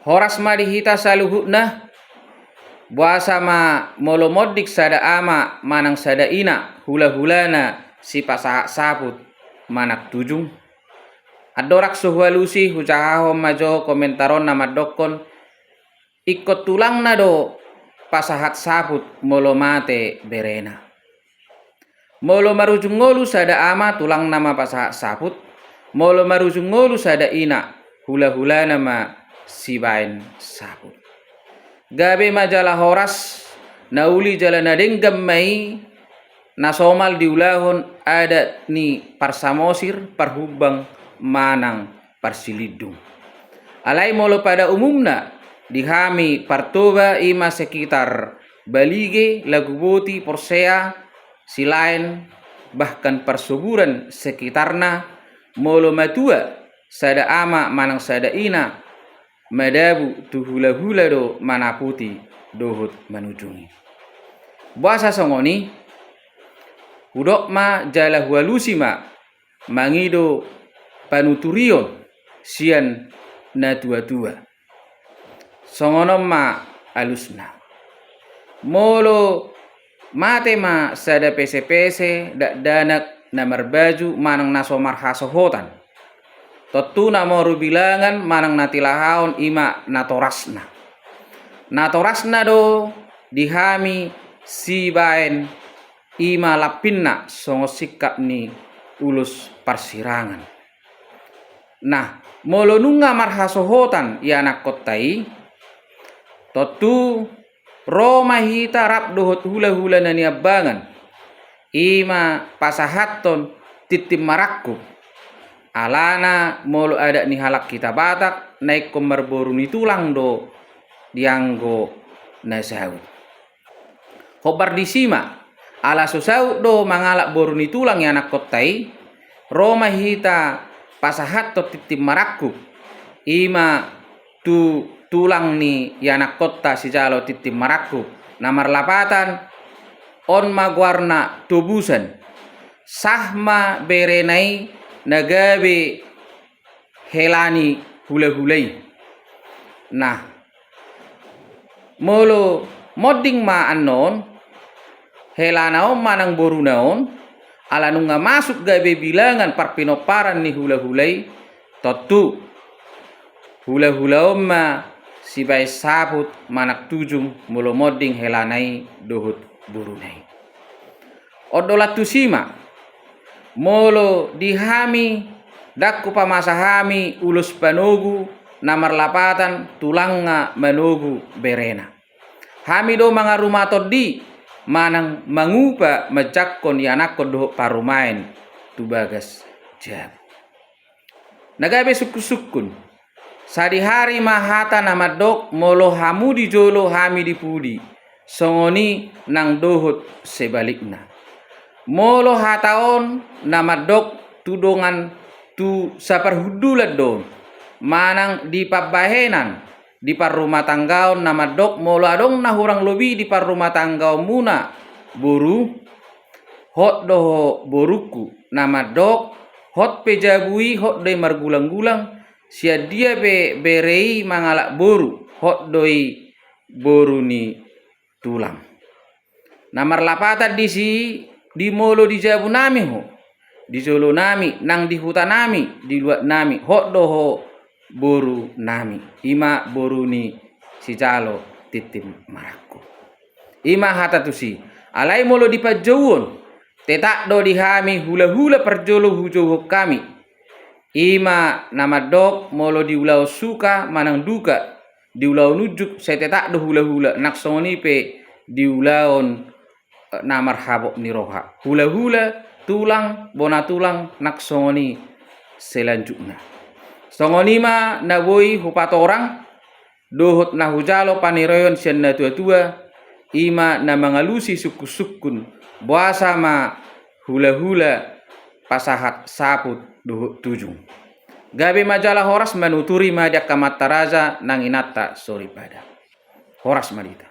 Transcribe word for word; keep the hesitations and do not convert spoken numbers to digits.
Horas ma di hita saluhutna. Boasa ma molo monding sada ama manang sada ina hulahulana sipasahat saput manang tujung? Andorang so hualusi, hujahahon ma jo komentar on na mandokkon, ingkon tulangna do pasahat saput molo mate berena. Molo marujung ngolu sada ama, tulangna ma pasahat saput. Molo marujung ngolu sada ina, hulahulana ma sibaen saput. Gabe ma jala horas, na uli jala na denggan ma i na somal diulahon adat ni parsamosir, parhumbang manang parsilindung. Alai molo pada umumna di hami Partoba, i ma sekitar Balige, Laguboti, Porsea, Silaen, bahkan Parsoburan sekitarna, molo matua sada ama manang sada ina, madabu tu hulahula do manaputi dohot manujungi. Boasa songon i? Hudok ma jala hualusi ma mangido panuturion sian natuatua. Songon on ma alusna. Molo mate ma sada pesepese, dakdanak, na marbaju manang na so marhasohotan, tontu na moru bilangan manang na tilahaon i ma natorasna. Natorasna do di hami sibaen, i ma lampinna songon singkat ni ulos parsirangan. Nah, molo nunga marhasohotan ianakkonta i, tontu ro ma hita rap dohot hulahula na niambangan, i ma pasahathon tintin marangkup. Alana molo adat ni halak hita Batak, na ingkon marboru ni tulang do dianggo na saut. Hombar disi ma, ala so saut do mangalap boru ni tulang ianakkonta i, ro ma hita pasahathon tintin marangkup, i ma tu tulang ni ianakkonta sijalo tintin marangkup, na marlapatan, on ma goarna tobusan. Sah ma berena i na gabe hela ni hulahula i. Nah, molo monding ma annon, helana on manang boruna on, ala nunga masuk gabe bilangan parpinomparan ni hulahula i, tontu hulahula on ma sibaen saput manang tujung molo monding helana i dohot boruna i. On do lantusi ma, molo di hami, ndang hupamasa hami ulos panogu na marlapatan tulangna manogu berena. Hami do mangaruma tondi manang mangupa manjangkon ianakkon dohot parumaen tu bagas jabu. Na gabe sungkunsungkun. Sadihari ma hata na mandok, molo hamu di jolo, hami di pudi. Songon i nang dohot sebalikna. Molo hata on na mandok tu dongan, tu saparhundulan do on, manang di pambahenan, di parrumatanggaon na mandok, molo adong na hurang lobi di parrumatanggaonmuna boru, hot do ho borungku, na mandok, hot pe jabu i, hot do i margulanggulang, sian dia pe bere i mangalap boru, hot do i boru ni tulang. Na marlapatan disi, di molo di jabunami ho, di jolonami, nang di hutanami, di luatnami, hot do ho borunami, i ma boru ni sijalo tintin marangkup. I ma hata tusi. Alai molo di panjouon, tetap do di hami hulahula parjolo hujouhon hami. I ma na mandok, molo di ulaon suka manang duka, di ulaon unjuk, sai tetap do hulahula, nang songon i pe di ulaon, eh, na marhabot ni roha. Hulahula, tulang, bona tulang, nang songon i selanjutna. Songon i ma na boi hupatorang dohot na hujalo paniroion sian natuatua, i ma na mangalusi sungkunsungkun, boasa ma hulahula pasahat saput dohot tujung. Gabe ma jala horas, manuturi ma di angka amanta raja nang inanta soripada. Horas ma di hita.